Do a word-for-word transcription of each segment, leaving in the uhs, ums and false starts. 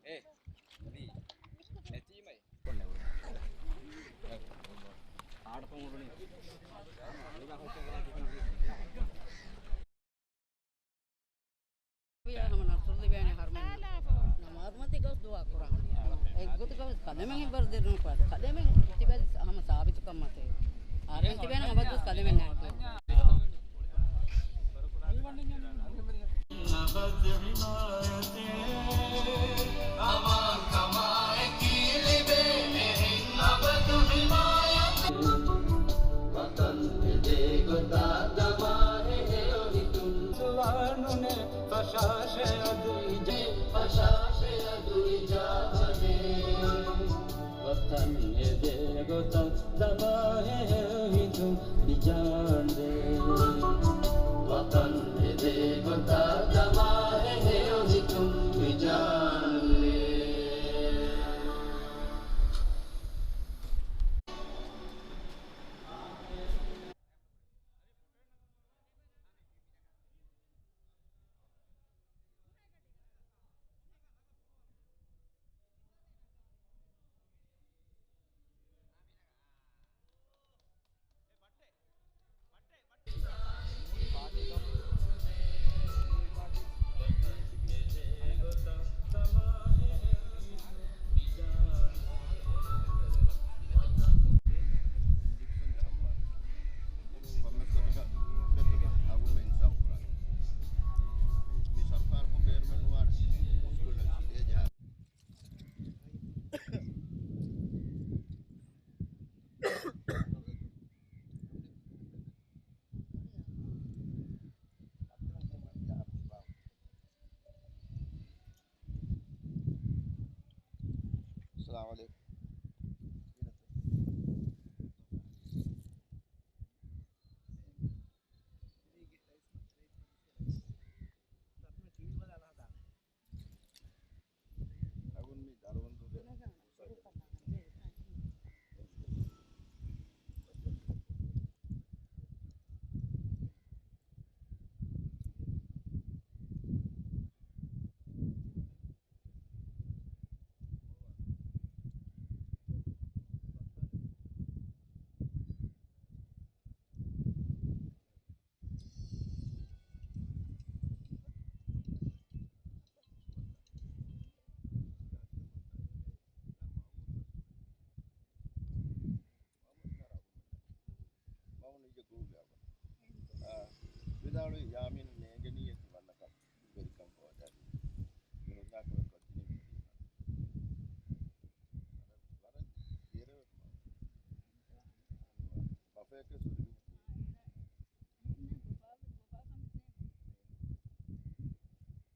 އޭ، ނެތީމައި. ހަމަ ނަސްރު ލިބޭނެ ހަރުމެން ނަމާދުމަތި ގޮސް ދުޢާ ކުރާނެ. އެއްގޮތަކަށް ކަލޭމެން ހިތްވަރު ދެރުނު ކުރާ. ކަލޭމެން ތިބެ ހަމަ ސާބިތުކަން މަތޭ. އާދެން ތިބޭނެ އަބަދުވެސް ކަލޭމެން ނާއިކު. ވަތަން އެދޭ ގޮތަށް ދަމާ ހެޔޮ ހިތުން. ސުވާނުނެ ފަށާށެ އަދު އިޖާ، ފަށާށެ އަދު އިޖާވަނޭ. ވަތަން އެދޭ ގޮތަށް ދަމާ ހެޔޮ ހިތުން ވިޖާންދޭ. ވަތަން އެދޭ ގޮތަށް ދަމާ ހެޔޮ ހިތުން ވިޖާންދޭ. އައްސަލާމު ޢަލައިކުމް. އަގުން މި ދަރުވަންދޫގެ މަމުން އިޖެ ގުރޫޕް އަޅުގަނޑު. އާ، ވިދާޅުވި ޔާމީން ނޭނގެނީ އެކި ވަންނަކަށް ވެރިކަން ހޯދަން. މި ހުންނާކަމެއް ކޮށްދިނީ މި ވަރަށް ދިޔަރެވެ މަ-، ބަފައެކޭ ސޮރި މީހަކު.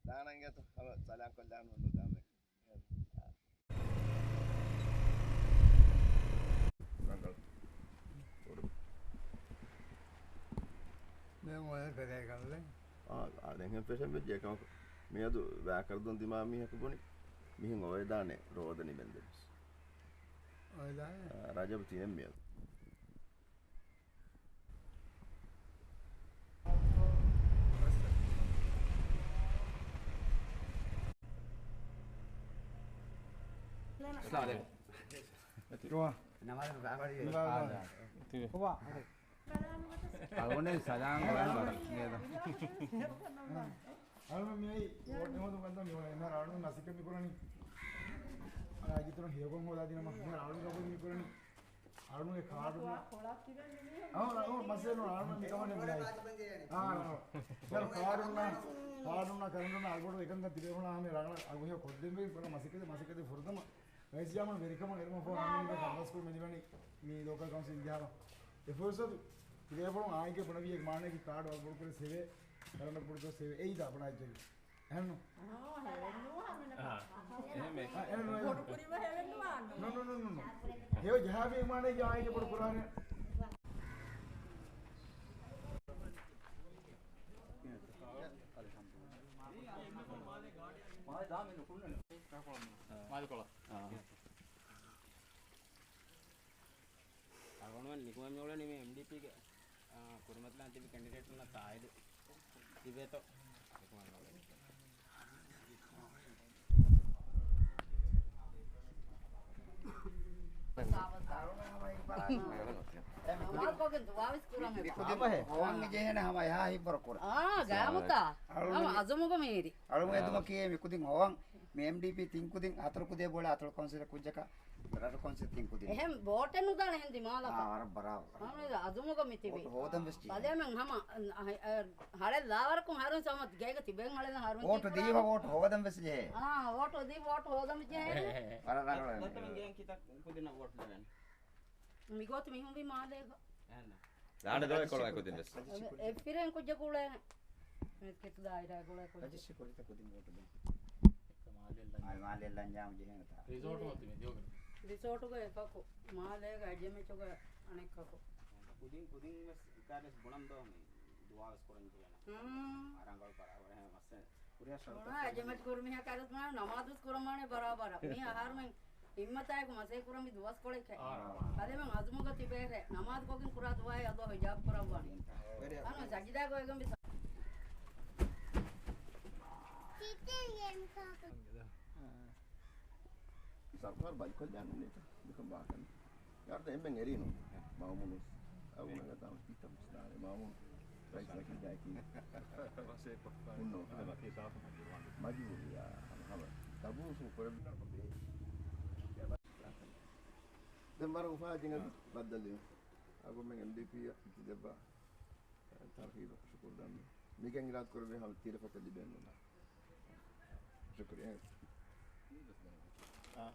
ދާނަންގޭތޯ ހަމަ ސަލާން ކޮށްލާން ނުދާމެ. ރަނގަޅު. ދެން އޮޔަ ކަލޭ ކަންލެ. އާ، އާ، ދެން ހެން ފެށެން ވެއްޖެ އެކަމަކު. މިއަދު ވައިކަރުދުން ދިމާ މީހަކު ބުނި. މިހެން އޮވެދާނެ ރޯދަ ނިމެންދެން ވެސް. އޮވެދާނެ؟ އާ، ރަޖަބު ތިނެއް މިއަދު. އައްސަލާމު ޢަލައިކުމް. ކޮބާ؟ ނަމާދު ބާވަރި. ކޮބާ؟ އަޅުގަނޑު ސަލާމް އޮވަން ބަރަށް ނޭދަ. އަޅުގަނޑު މިއީ ވޯޓް ހޯދުން ކަންތައް މި ވަނީ. އެމްއާރް އަޅުގަނޑު މަސައްކަތް މި ކުރަނީ. އަޅާ އަޖިތުރަށް ހެޔޮކޮށް ހޯދާދިނަމަ އެމްއާރް އަޅުގަނޑު ގަބޫލު މި ކުރަނީ. އަޅުގަނޑުގެ ކާޑު. އަހަ، އަހަ، މަސައްކަތް ނޫން އަޅުގަނޑު މިކަމަށް ނޭނގުނީ. އާ، އަހަ. ކާޑުންނާ، ކާޑުންނާ ކަރަންޓުންނާ އަޅުގަނޑު އެކަންކަން ތިބޭފުޅާ ހަމަ ރަނގަޅަށް އަގުހެޔޮ ކޮށްދެން ބޭނުން ކުރާ މަސައްކަތެއް، މަސައްކަތެއް ފުރަތަމަ ރައީސް ޖާމަން ވެރިކަމަށް އެރުމަށްފަހު ހަމަ މީގެ ކަންފަސްކޮށް މެދިވަނީ މި ލޯކަލް ކައުންސިލް އިންތިހާބަށް. އެ ފުރުސަތު ތިބޭފުޅުން އާއިގެ ބުނެވި އެ މާނައަކީ ކާޑު އަގުބޮޑުކުރެ ސެވޭ، ކަރަންޓަށް ބޮޑުކުރެ ސެވޭ. އެއީ ދާ ބުނާ އެއްޗެއް. އެހެންނު؟ އާ، އެހެން ނުވޭ. ނޫން، ނޫން، ނޫން، ނޫން. ހެޔޮ ޖަހާފި މާނައަކީ އާއިގެ ބޮޑު ކުރާނެ. މާލެކޮޅަށް. އަޅުގަނޑުމެން ނިކުމެން މިއުޅެނީ މި އެމްޑީޕީގެ، އާ، ކުރިމަތިލާން ތިބި ކެންޑިޑޭޓުންނަށް ތާއީދު ތިބޭތޯ. ދުވާވެސް ކުރަން މި އެބަ. ކުދިން ހަމަ ހެ. ހޮވަން އާ. އެޖެހޭނެ ހަމަ އެހާ ހިތްވަރު ކުރަން. އާ، ގާމުތާ. އަޅުމެ-، ހަމަ އަޒުމުގަ މީރި. އަޅުމެ އެދުމަކީ މި ކުދިން ހޮވަން މި އެމްޑީޕީ ތިން ކުދިން ހަތަރު ކުދިޔަ ބޯޅަ އަތޮޅު ކައުންސިލަށް ކުއްޖަކަށް ރަށު ކައުންސިލް ތިން ކުދިން. އެހެން ވޯޓެއް ނުދާނެ އެހެން ދިމާލަކަށް. އާ، ވަރަށް ބަރާބަރ. އަޅުމެ އަޒުމުގަ މި ތިބި. ވޯޓު ހޯދަން ވެސް ޖެހޭ. ބަލޭމެން ހަމަ، އަ، އަ، ހަޅެއް ލާވަރަކުން ހަރުން ސަމަ ގޭގަ ތިބެން ހަޅެއް ހަރުން ވޯޓު ތި ދީފަ ކުރާ. ވޯޓު ހޯދަން ވެސް ޖެހޭ. އާ، ވޯޓު ދީ ވޯޓު ހޯދަން ޖެހޭ. ވަރަށް ރަނގަޅު. ގޭން ކިތައް ކުދިންނަށް ވޯޓު ދެވެން. މިގޮތު މީހުން ވީ މާލޭގަ. ލާނޑެ ދޯ އެކޮޅު އެކުދިން ވެސް. އެ-، އެ ފިރެން ކުއްޖަކު އުޅޭ. މެސް ކެތު ދާއިރާ ގުޅޭ ކުއްޖެއް. ރަޖިސްޓްރީ ކުރިތަ ކުދިން ވޯޓު ދޭ. އެއްކަ މާލެ ލަން-، އާ، މާލެ ލަންޖާމް ޖެހޭނެތާ. ރިސޯޓު އޮތީ މި ދިޔޮގަ. ރިސޯޓުގަ އެކަކު، މާލޭގަ އެޖެމެޗުގަ އަނެއްކަކު. ކުދިން، ކުދިން ވެސް އިކާރެސް ބުނަން ދޯ މި ދުވާވެސް ކުރަން ޖެހޭނެ. ހުން. އަރަނގަޅު ބަރާބަރ ހެމަ މައްސަ. ކުރިޔަސް ހުން، އެޖެމެޓް ކުރުމިހާ ކާރަސް ބުނާ ނަމާދުސް ކުރަމާނެ ބަރާބަރ. މީ އަހަރުމެން ހިއްމަތާއެކު މަސޭ ކުރަން މި ދުވަސްކޮޅެކޭ. އާ. އަދެމެން އަޒުމުގަ ތިބޭހެ. ނަމާދު ކޮށްގެން ކުރާ ދުޢާއެއް އަﷲ އިޖާބަ ކުރައްވާނެ. އަނު ސަޖިދާ ގޮވެގެން ވި ސަރުކާރު ބަލިކޮށްލާން ނޫނޭތަ؟ މިކަން ބާކަން. ޔާރު ދެން އެންމެން އެރީ ނޫން. މައުމޫނު. އަވުނަގަ ތާ ކިތަން ސްނާނެ މައުމޫނު. ރައީސް ނަކީ ދާއެކީ. ހުންނޯ. މަޖުބޫރިއާ. ހަމަ ހަމަ. ތަބޫސު ކުރެއްވި. ދެން ވަރަށް އުފާ ތިނގ ބައްދަލުވި. އަގުމެން އެމްޑީޕީ އަށް ތި ދެއްވާ ތަރުހީބު ޝުކުރު ދަން. މިގެން އިރާދަ ކުރެއްވި ހަމަ ތިރަފަތަށް ލިބޭނުން. ޝުކުރިއްޔާ. އާ.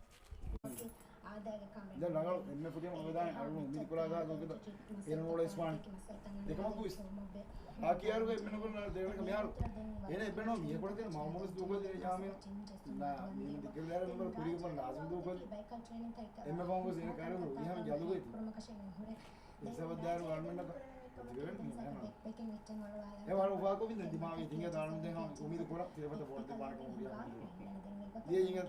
ދެން ރަނގަޅު އެންމެ ފުދިޔަމަ އަވެދާނެ އަޅުގަނޑު އުއްމީދު ކުރާ ގާތުގަ އޭނަ ނޫޅަ އިސްވާނެ. އެކަމަކު އިސް. އާ ކިޔާރުގަ އެންމެނަކު ދެނެގަ މިހާރު. އޭނަ އެއްބެނޯ މީހަކު ކޮޅެކޭ މައުމޫނު ދޫކޮށްދޭ ޔާމިން. ނާ، މީ ދެކެ ވިލާރަ ނުމަރު ކުރީގަ މަން ލާޒިމް ދޫކޮށް. އެންމެ ފަހުން ގޮސް އޭނަ ކާރި ހުރިހާ ޖަލުގައި. ހިސާބަށް ދާއިރު ގާންމެންނަކަށް އެ ވަރު އުފާކޮށް މި ދިމާވީ ތިނގެ ދާނު ދެން ހަމަ އުއްމީދު ކުރަން ތިރަފަތަށް ވޯޓް ދެއްވާނެ ކަމުގަ ދިޔަ އިނގޭ.